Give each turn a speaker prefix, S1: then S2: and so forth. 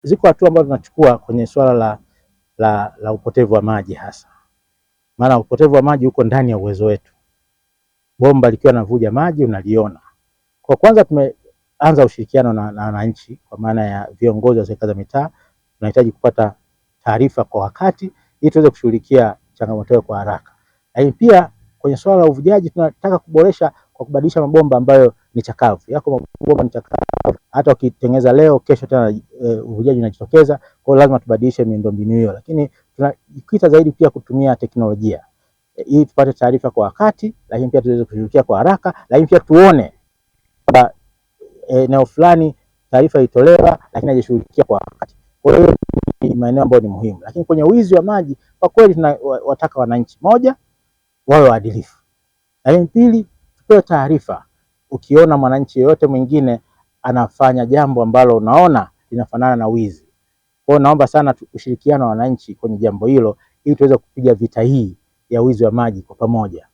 S1: Ziko hatua ambazo tunachukua kwenye swala la upotevu wa maji hasa, maana upotevu wa maji uko ndani ya uwezo wetu. Bomba likiwa linavuja maji unaliona. Kwa kwanza tumeanza ushirikiano na wananchi kwa maana ya viongozi wa serikali za mitaa, tunahitaji kupata taarifa kwa wakati ili tuweze kushughulikia changamoto hiyo kwa haraka. Lakini pia kwenye swala la uvujaji tunataka kuboresha kwa kubadilisha mabomba ambayo ni chakavu. Yako mabomba ni chakavu, hata ukitengeneza leo, kesho tena uvujaji unajitokeza. Kwa hiyo lazima tubadilishe miundombinu hiyo, lakini tunajikita zaidi pia kutumia teknolojia ili tupate taarifa kwa wakati, lakini pia tuweze kushughulikia kwa haraka, lakini pia tuone kwamba eneo fulani taarifa ilitolewa lakini haijashughulikia kwa wakati. Kwa hiyo ni maeneo ambayo ni muhimu. Lakini kwenye wizi wa maji kwa kweli tunawataka wananchi, moja, wawe waadilifu, lakini pili, tupewe taarifa ukiona mwananchi yeyote mwingine anafanya jambo ambalo unaona linafanana na wizi. Kwa hiyo naomba sana ushirikiano wa wananchi kwenye jambo hilo ili tuweze kupiga vita hii ya wizi wa maji kwa pamoja.